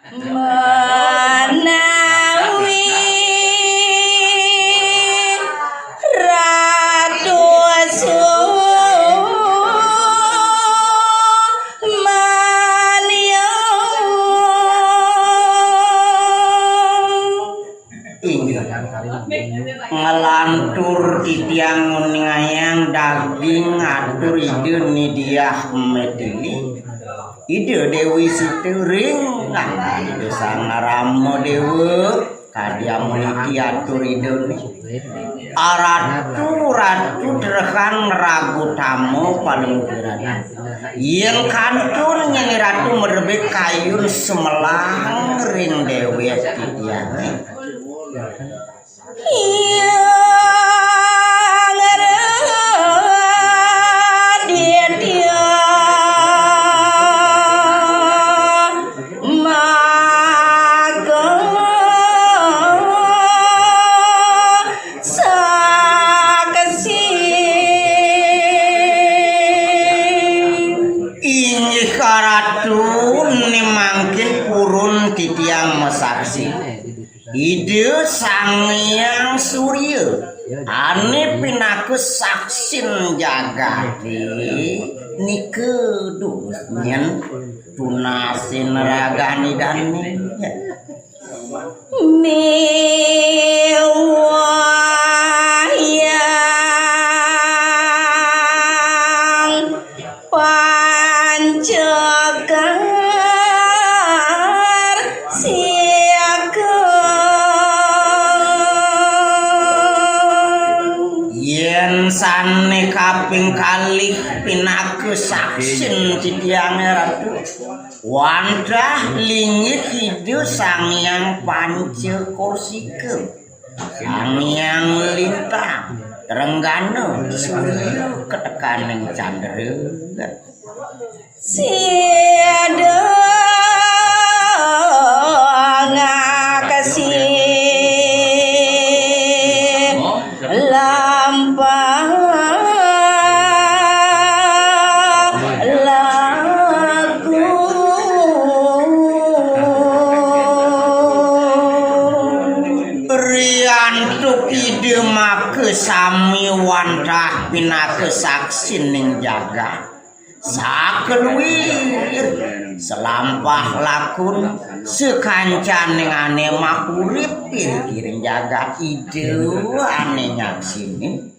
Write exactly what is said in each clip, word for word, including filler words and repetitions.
Menawi Ratu Sumanyang. Inggih. Nglantur titiang nguningayang daging atur Ida Nidiah Metili. Ida Dewi Siti ring ngangga Ida Sang Rama Dewa. Kadi amuniki atur Ida ni. Aratu, ratu, trehan ragu tama paling kirana. Yen kantun nyeni ratu merebik kayun semelang ring dewek titiange. Hyang Raditya maka saksi. Inggih Ratu, ne mangkin purun titiang masaksi. Ida Sang Hyang Surya ane pinaka saksin jagate nika durus nyen tunasin ragane dane. Miwah Hyang Pancekar Siaga. Yen sane kaping kalih pinaka saksin titiange, Ratu, wantah linggih Ida Sang Hyang Panca Korsika, Sang Hyang Lintang, Trenggana, Surya, ketekaning candra. Sida ngaksi lampah lagu. Riantuk Ida maka sami wantah pinaka saksining jagat. Sakeluir selampah lakun sakancaning ane maurip ring jagat Ida ane nyaksinin.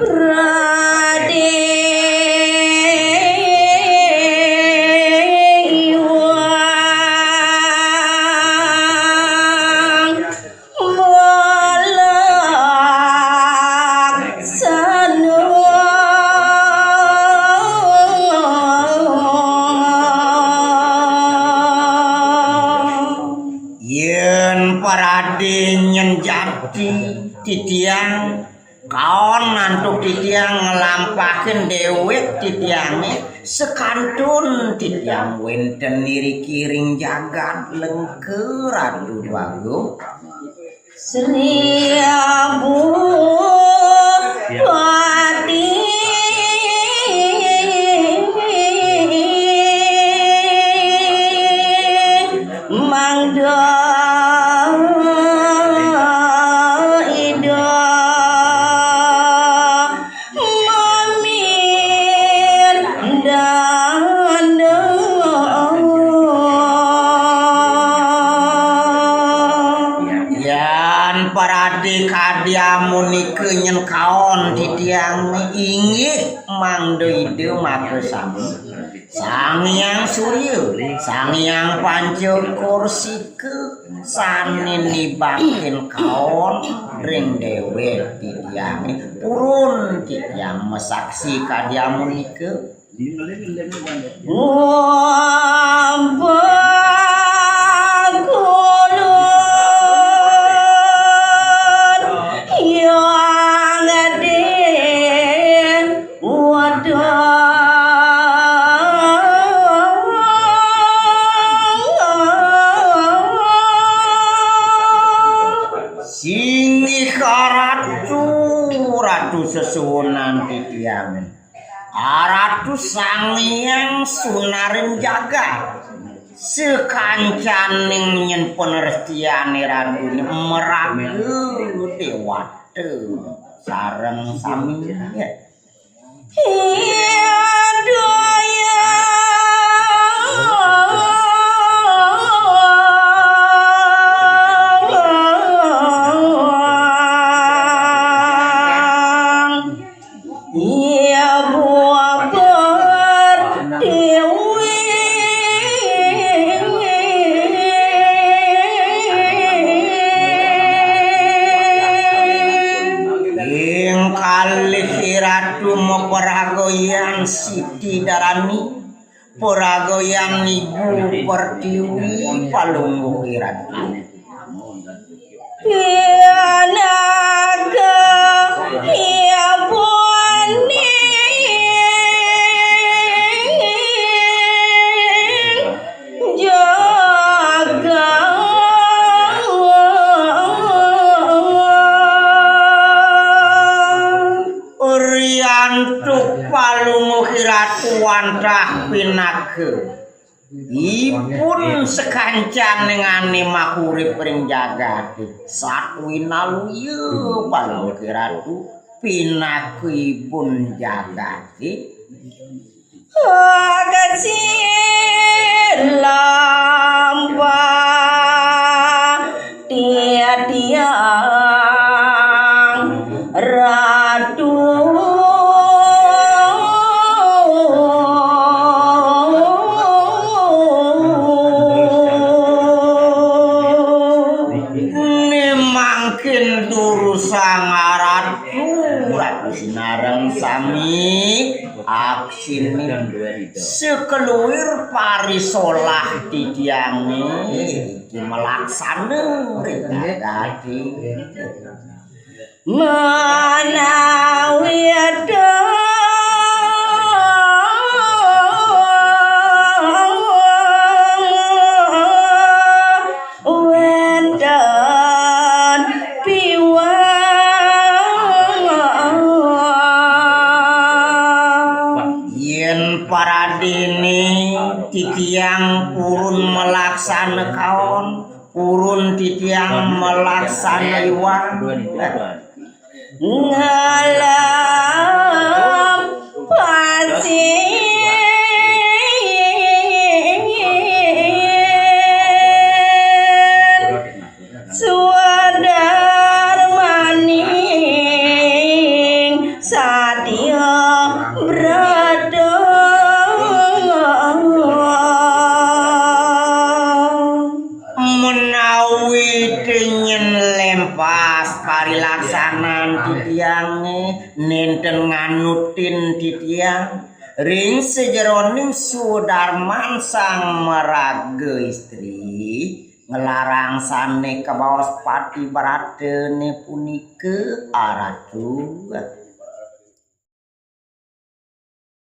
Pradé Iwang Walaksana. Yén Pradé nyén jati titiang, kaon antuk titiang nglampahin déwék titiangé, sakantun titiang wénten iriki ring jagat Lengka Ratu Déwagung. Sri Abupati mangda Ida mamin danda. Yan Pradé kadi amunika nyén kaon titiang inggih mangda Ida makasami. Sang Hyang Surya, Sang Hyang Panca Korsika, sané nibakin kaon ring déwék titiangé, purun titiang masaksi kadi amunika. Ngabak ulun Hyang Adi Wadang. Singgih Ratu, Ratu sesuhunan titiang. Aratu Sang Hyang Sunarin Jagat. Sakancaning nyén panrestiané Ratu maraga déwata sareng sami. Iya buah pertiwi. Ing kalih Ratu maparagoyan Siti Darani, paragoyan Ibu Pertiwi, palungguh Ratu. Pianaga ibuning jagat. Riantuk palungguh Ratu wantah pinaka. Ipun sakancaning ané makurip ring jagaté, satwinaluya palungguh Ratu, pinaka ibun jagaté. Kasih lampah titiang Ratu. Né mangkin durusang Ratu, Ratu sinareng sami aksini. Sakeluir parisolah titiangé iki malaksana ring jagaté. Menawi ada wénten piwang. Yén paradéné titiang purun malaksana kaon, purun titiang malaksana iwang. Ngalam pasir. Swadarmaning satya brata. Menawi nyén lempas parilaksanan titiangé, nénten nganutin titiang ring sajeroning swadarman sang maraga istri, nglarang sané kabaos patibratané punika, Ratu.